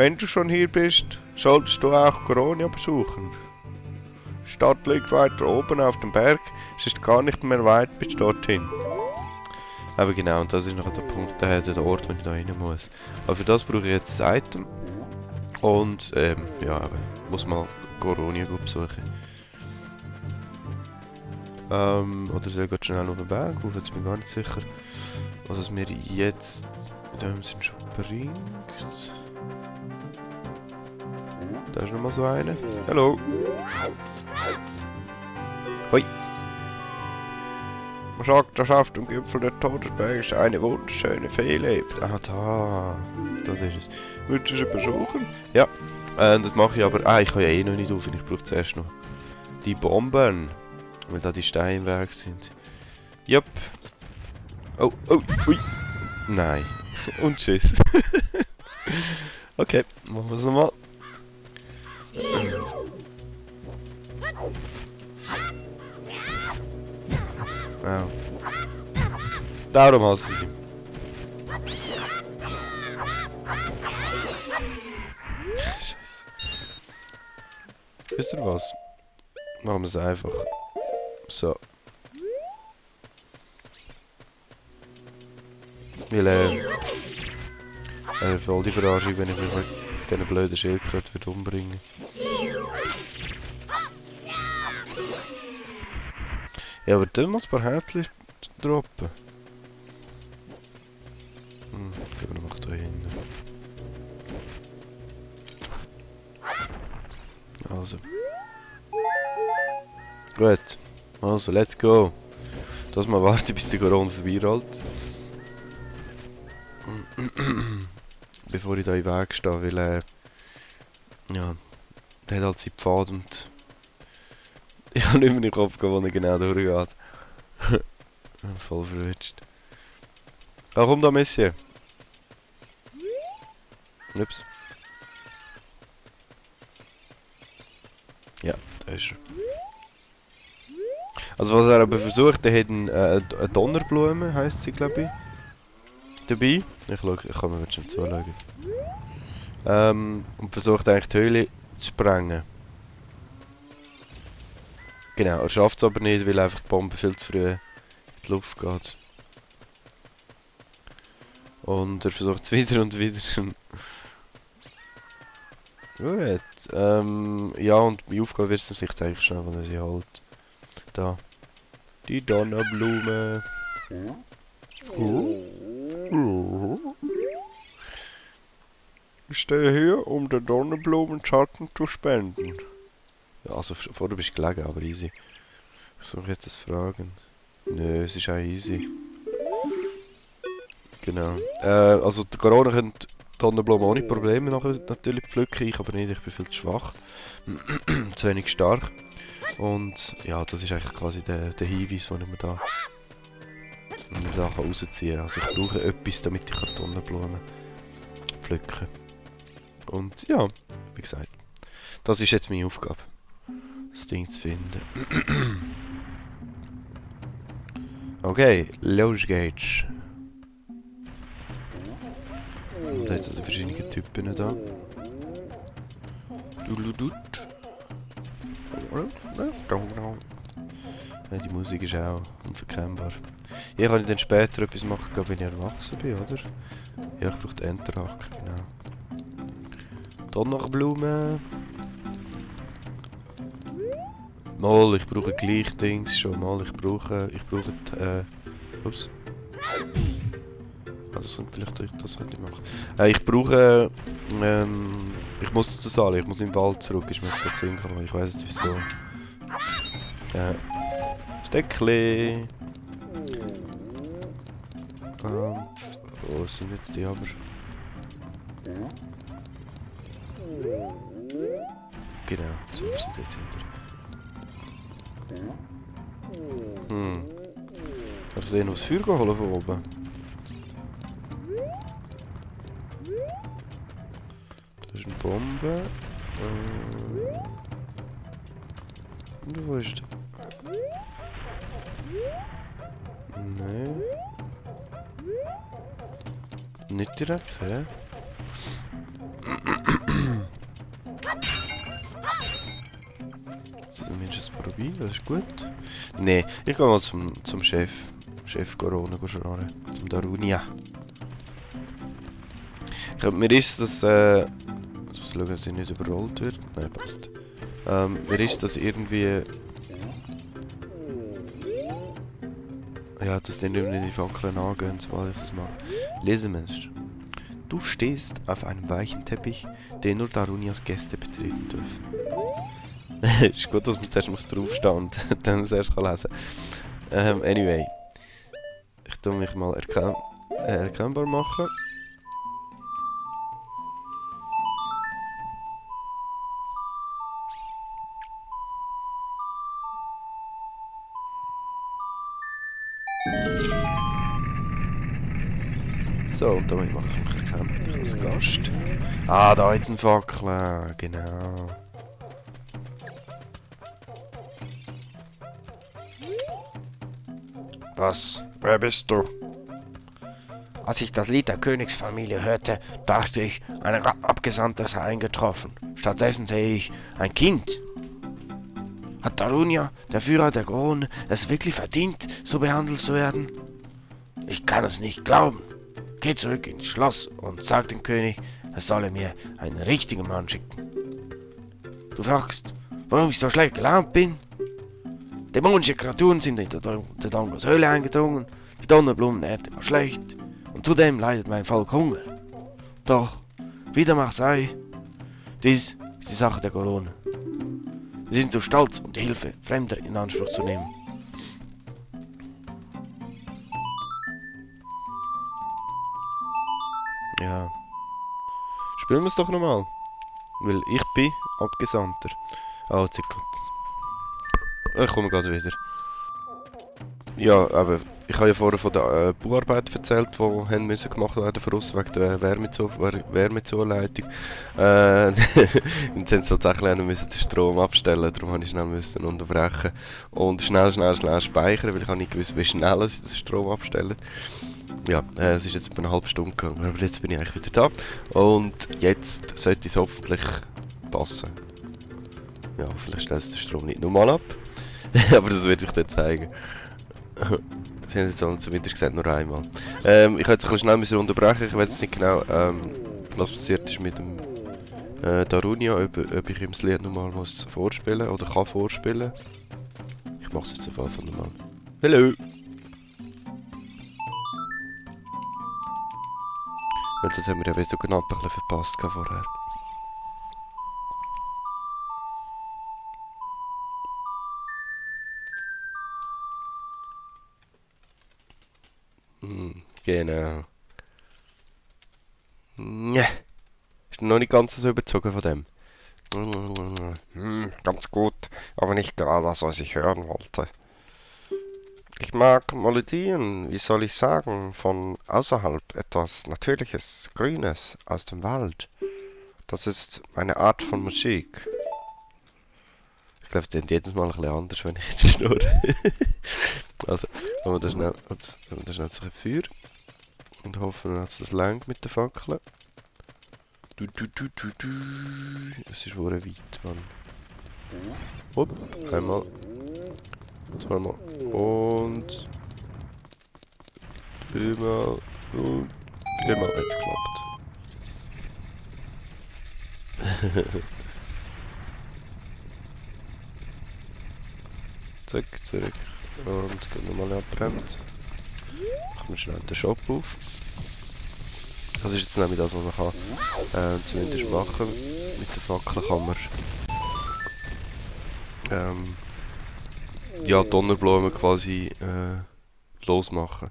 Wenn du schon hier bist, solltest du auch Koronia besuchen. Die Stadt liegt weiter oben auf dem Berg, es ist gar nicht mehr weit bis dorthin. Aber genau, und das ist noch der Punkt, der Ort, wo ich da rein muss. Aber für das brauche ich jetzt ein Item. Und, ja, aber muss mal Koronia besuchen. Oder soll ich schnell auf den Berg rauf? Jetzt bin ich gar nicht sicher, was es mir jetzt in dem Sinn schon bringt. Da ist nochmal so eine. Hallo! Hoi! Man sagt, dass auf dem Gipfel der Todesberge eine wunderschöne Fee lebt. Ah, da. Das ist es. Würdest du sie besuchen? Ja. Das mache ich aber... Ah, ich kann ja eh noch nicht auf. Ich brauche zuerst noch die Bomben. Weil da die Steine im Weg sind. Jupp. Oh, oh, ui. Nein. Und tschüss. Okay, machen wir es nochmal. Oh. Darum hasse ich sie. Scheiße. Wisst ihr was? Machen wir es einfach. So. Weil, voll die Verarschung, wenn ich mich mit diesen blöden Schildkröten umbringen. Ja, aber dann muss ein paar Herzchen droppen. Gehen wir noch da hinten. Also. Gut. Also, let's go. Das mal warten, bis die Corona vorbeirollt. Bevor ich da im Weg stehe, weil ja, der hat halt seinen Pfad und ich habe nicht mehr in den Kopf gehabt, wo er genau durchgeht. Voll verwünscht. Ah, komm da, Monsieur. Ups. Ja, da ist er. Also was er aber versucht, der hat eine Donnerblume, heisst sie, glaube ich. Dabei. Ich kann mir jetzt schon zuschauen. Und versucht eigentlich die Höhle zu sprengen. Genau, er schafft es aber nicht, weil einfach die Bombe viel zu früh in die Luft geht. Und er versucht es wieder und wieder. Gut. Ja, und meine Aufgabe wird es sich eigentlich schnell, wenn er sie holt. Da. Die Donnerblume. Ich stehe hier, um den Donnerblumen Schatten zu spenden. Ja, also vorher bist du gelegen, aber easy. Ich soll jetzt das fragen. Nö, es ist auch easy. Genau. Also die Corona könnte Donnerblumen ohne Probleme natürlich pflücken, ich aber nicht, ich bin viel zu schwach. Zu wenig stark. Und ja, das ist eigentlich quasi der Hinweis, den ich mir da rausziehen kann. Also ich brauche etwas, damit ich Donnerblumen pflücken kann. Und ja, wie gesagt, das ist jetzt meine Aufgabe, das Ding zu finden. Okay, los geht's. Und jetzt sind verschiedene Typen da. Ja, die Musik ist auch unverkennbar. Hier kann ich dann später etwas machen, wenn ich erwachsen bin, oder? Ja, ich brauche die Enterhack, genau. Donnerblume. Mal, ich brauche gleich Dings schon mal. Ich brauche die, ups. Ah, das könnte ich machen. Ich brauche, ich muss zu Sali, ich muss im Wald zurück, ist mir jetzt gerade hingekommen, ich weiss jetzt wieso. Steckli. Wo sind jetzt die aber? Genau, so sind die jetzt hinter. Kann ich den aufs Feuer holen von oben? Da ist eine Bombe. Und wo ist der? Nein. Nicht direkt, hä? Zumindest ein Probi, das ist gut. Nee, ich gehe mal zum Chef. Chef Corona schnarren. Zum Darunia. Mir ist das, ich muss schauen, dass sie nicht überrollt wird. Nein, passt. Mir ist das irgendwie... Ja, dass die nicht mehr in die Fackeln angehen, sobald ich das mache. Lesemensch. Du stehst auf einem weichen Teppich, den nur Darunias Gäste betreten dürfen. Ist gut, dass man zuerst draufstehen und dann das erst lesen kann. Anyway. Ich tue mich mal erkennbar machen. So, und damit mache ich mich erkennbar als Gast. Ah, da jetzt ein Fackel, genau. Was? Wer bist du? Als ich das Lied der Königsfamilie hörte, dachte ich, ein Abgesandter sei eingetroffen. Stattdessen sehe ich ein Kind. Hat Darunia, der Führer der Krone, es wirklich verdient, so behandelt zu werden? Ich kann es nicht glauben. Geh zurück ins Schloss und sag dem König, er solle mir einen richtigen Mann schicken. Du fragst, warum ich so schlecht gelaunt bin? Dämonische Kreaturen sind in der Dongos Höhle eingedrungen, die Donnerblumenernte war schlecht und zudem leidet mein Volk Hunger. Doch, wie dem auch sei, dies ist die Sache der Corona. Wir sind zu stolz, um die Hilfe Fremder in Anspruch zu nehmen. Ja. Spielen wir es doch nochmal. Weil ich bin Abgesandter. Oh, ich komme gerade wieder. Ja, aber ich habe ja vorher von der Bauarbeit erzählt, die haben müssen gemacht werden von uns wegen der Wärmezuleitung. Und sie haben tatsächlich müssen den Strom abstellen, darum musste ich schnell unterbrechen und schnell speichern, weil ich nicht gewusst, wie schnell sie den Strom abstellen. Ja, es ist jetzt etwa eine halbe Stunde gegangen, aber jetzt bin ich eigentlich wieder da. Und jetzt sollte es hoffentlich passen. Ja, vielleicht stellt den Strom nicht nochmal ab. Aber das werde ich dir zeigen. Sie haben es zumindest gesagt, nur einmal. Ich hätte jetzt ein bisschen schnell unterbrechen. Ich weiß jetzt nicht genau, was passiert ist mit dem Darunia, ob ich ihm das Lied nochmal vorspielen oder kann vorspielen. Ich mache es jetzt auf jeden Fall nochmal. Hallo! Weil das haben wir ja so knapp ein bisschen verpasst vorher. Genau. Ja. Ist noch nicht ganz so überzogen von dem. Ganz gut, aber nicht gerade das, was ich hören wollte. Ich mag Melodien, wie soll ich sagen, von außerhalb, etwas Natürliches, Grünes aus dem Wald. Das ist meine Art von Musik. Ich glaube, das ist jedes Mal ein bisschen anders, wenn ich jetzt schnurre. Also, wenn wir das schnell zu Feuer und hoffen, dass das längt mit den Fackeln. Es ist wohl weit, Mann. Hopp, einmal. Zweimal. Und dreimal. Und viermal hat es geklappt. Zack, zurück. Und dann nochmal abbrennt. Machen wir schnell den Shop auf. Das ist jetzt nämlich das, was man kann zumindest machen. Mit der Fackel kann man ja, Donnerblumen quasi losmachen.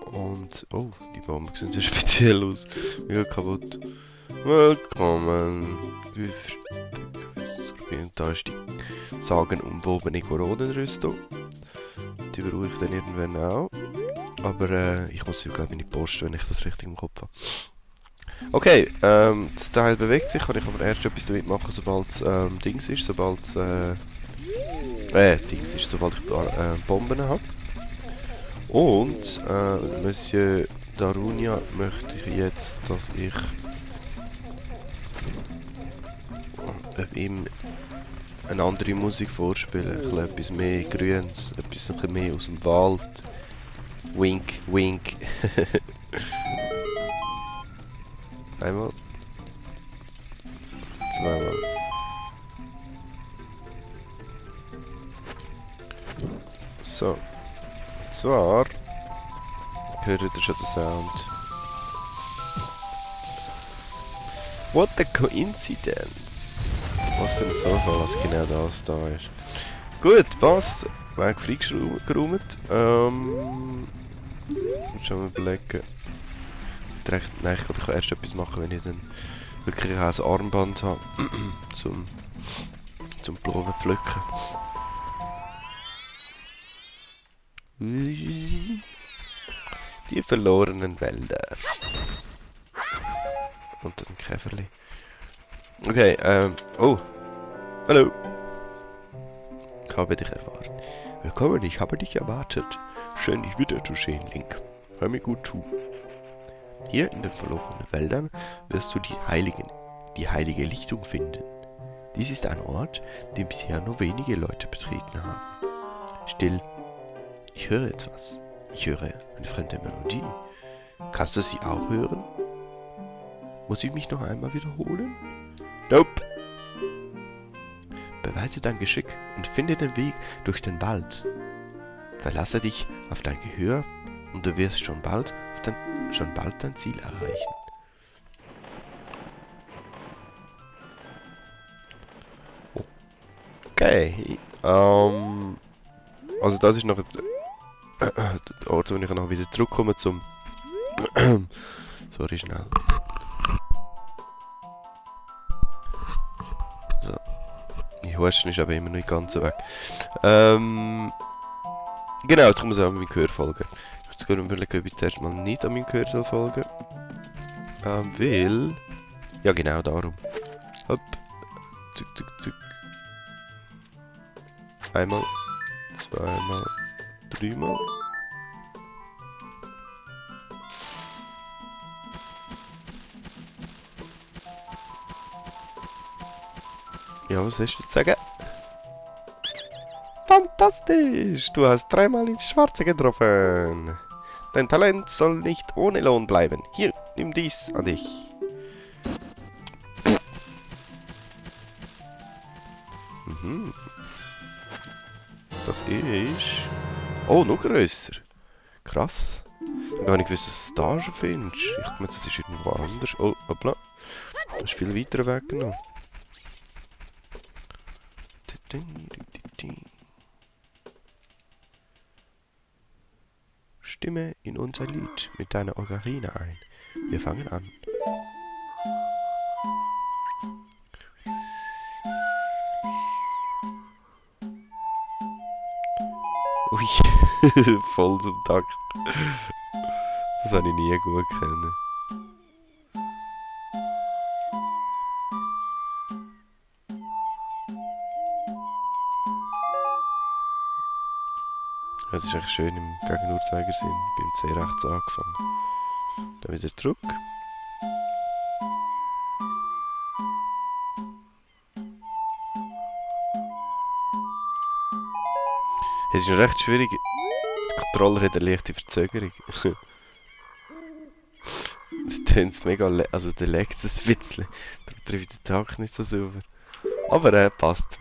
Und oh, die Bomben sehen ja speziell aus. Mega kaputt. Willkommen. Da ist die sagenumwobene Koronenrüstung. Die brauche ich dann irgendwann auch. Aber ich muss sie, glaube ich, nicht posten, wenn ich das richtig im Kopf habe. Okay, das Teil bewegt sich, kann ich aber erst etwas damit machen, sobald es Dings ist, sobald ich Bomben habe. Und Monsieur Darunia möchte ich jetzt, dass ich ihm eine andere Musik vorspielen. Ein bisschen etwas mehr Grünes, etwas ein bisschen mehr aus dem Wald. Wink, wink. Einmal. Zweimal. So. Zwar hört ihr schon den Sound. What a coincidence! Was für ein Zufall, was genau das da ist. Gut, passt. Weg freigeräumt. Schon mal überlegen. Nein, ich kann erst etwas machen, wenn ich dann wirklich auch ein Armband habe. zum Blumen pflücken. Die verlorenen Wälder. Und das sind Käferli. Okay, oh. Hallo. Ich habe dich erwartet. Willkommen, ich habe dich erwartet. Schön, dich wiederzusehen, Link. Hör mir gut zu. Hier in den verlorenen Wäldern wirst du die heilige Lichtung finden. Dies ist ein Ort, den bisher nur wenige Leute betreten haben. Still. Ich höre etwas. Ich höre eine fremde Melodie. Kannst du sie auch hören? Muss ich mich noch einmal wiederholen? Nope. Beweise dein Geschick und finde den Weg durch den Wald. Verlasse dich auf dein Gehör und du wirst schon bald dein Ziel erreichen. Okay. Also das ist noch der Ort, wo ich noch wieder zurückkomme zum... Sorry, schnell. So. Die Husten ist aber immer noch nicht ganz weg. Genau, jetzt muss ich auch meinem Gehör folgen. Ich muss gerade überlegen, ob ich zuerst mal nicht an meinem Gehör soll folgen. Weil... Ja, genau darum. Hopp. Zuck, zuck, zuck. Einmal. Zweimal. Dreimal. Ja, was hast du zu sagen? Fantastisch! Du hast dreimal ins Schwarze getroffen. Dein Talent soll nicht ohne Lohn bleiben. Hier, nimm dies an dich. Mhm. Das ist... Oh, noch grösser. Krass. Ich habe gar nicht gewusst, dass du es da schon findest. Ich glaube, das ist irgendwo anders. Oh, hoppla. Das ist viel weiter weg noch. Stimme in unser Lied mit deiner Ocarina ein. Wir fangen an. Ui, voll zum Takt. Das habe ich nie gut kennen. Es ist echt schön im Gegenuhrzeigersinn. Beim C rechts angefangen. Dann wieder zurück. Es ist recht schwierig. Der Controller hat eine leichte Verzögerung. Das tönt mega, also der legt es ein bisschen. Da trifft der Takt nicht so sauber. Aber passt.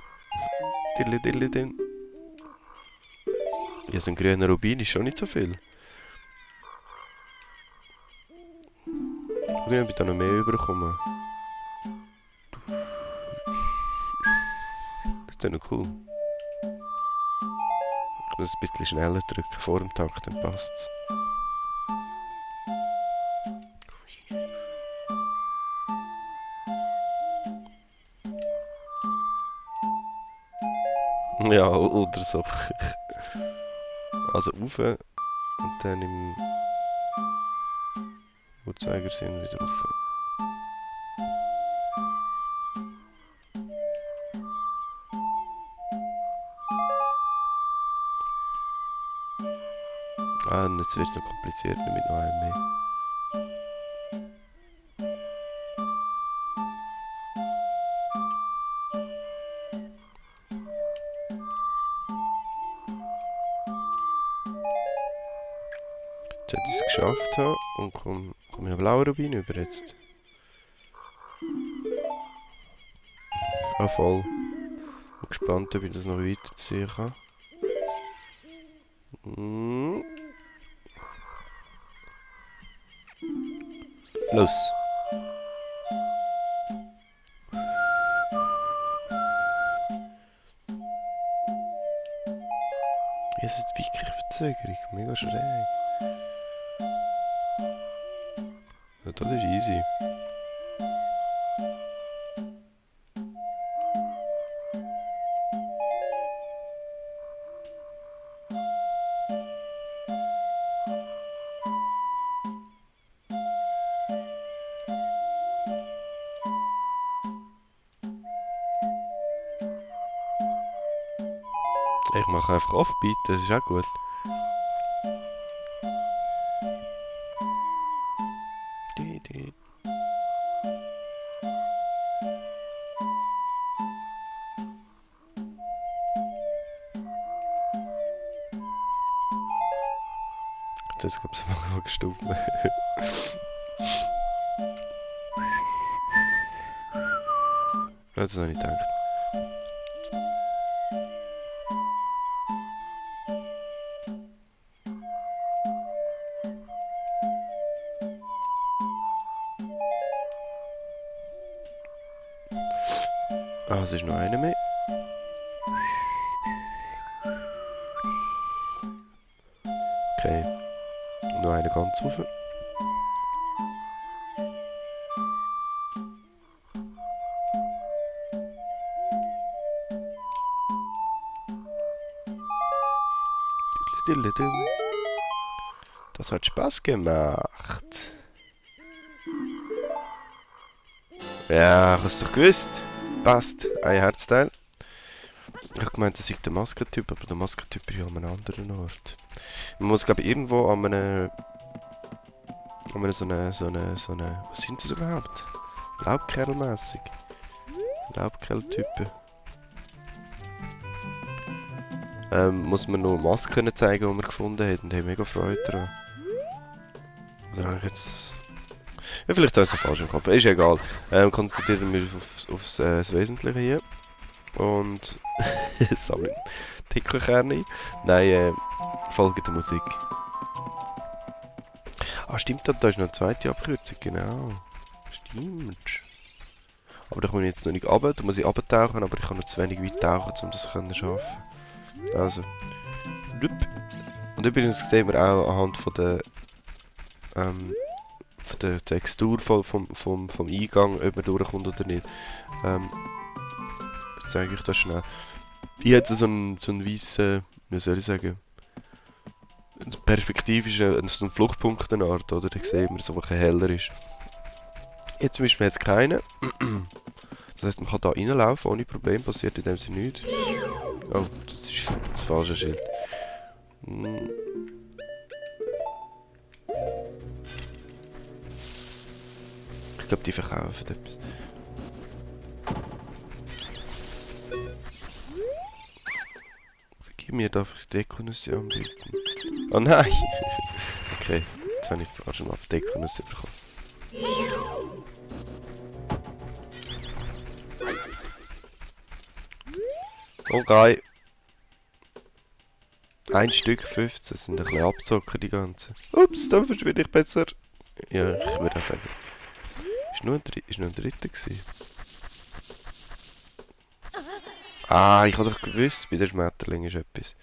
Dilli dilli din. Ja, so ein grüner Rubin ist schon nicht so viel. Ich will da noch mehr überkommen. Das ist doch noch cool. Ich muss ein bisschen schneller drücken vor dem Takt, dann passt's. Ja, oder so. Also rauf und dann im Uhrzeigersinn wieder rauf. Ah, und jetzt wird es noch kompliziert mit noch einem mehr. Sollte ich es geschafft haben und komm ich auf blauen Rubin über jetzt. Ah, voll. Bin gespannt, ob ich das noch weiterziehen kann. Los! Es ist wirklich Verzögerung, mega schräg. Ja, das ist easy. Ich mache einfach Offbeat, das ist auch gut. Jetzt gab es mal gestorben. Das habe ich gedacht. Ah, es ist noch einer mehr. Okay. Noch einer ganz rauf. Das hat Spaß gemacht. Ja, ich hab's doch gewusst. Passt. Ein Herzteil. Ich hab gemeint, das ist der Maskentyp, aber der Maskentyp ist ja an einem anderen Ort. Man muss, glaube ich, irgendwo an einem so eine, was sind das überhaupt? Laubkerl-mässig. Laubkerl-Typen. Muss man noch Masken zeigen, die wir gefunden haben, und haben mega Freude daran. Oder habe ich jetzt das... Ja, vielleicht habe ich es falsch im Kopf. Ist egal. Konzentrieren wir uns auf das Wesentliche hier. Und... sammeln Tickelkerne ein. Nein, folgen der Musik. Ah, stimmt, da ist noch eine zweite Abkürzung, genau. Stimmt. Aber da komme ich jetzt noch nicht runter, da muss ich runtertauchen, aber ich kann noch zu wenig weit tauchen, um das zu schaffen. Also. Und übrigens sehen wir auch anhand von der Textur vom Eingang, ob man durchkommt oder nicht. Jetzt zeige ich das schnell. Ich hätte so einen weißen, wie soll ich sagen, perspektivischen, so einen Fluchtpunktart, oder? Da sehen wir, so ein bisschen heller ist. Jetzt zum Beispiel jetzt keinen. Das heisst, man kann da reinlaufen ohne Problem, passiert in dem Sinne nichts. Oh, das ist das falsche Schild. Ich glaube, die verkaufen etwas. Gib mir, darf ich Dekonussi anbieten? Oh nein! Okay, jetzt habe ich fast schon auf Dekonussi bekommen. Okay. Ein Stück 15 sind ein bisschen abzocken, die ganzen. Ups, da verschwinde ich besser. Ja, ich würde auch sagen. Ist nur ein dritter gewesen. Ah, ich habe doch gewusst, bei der Schmetterling ist etwas.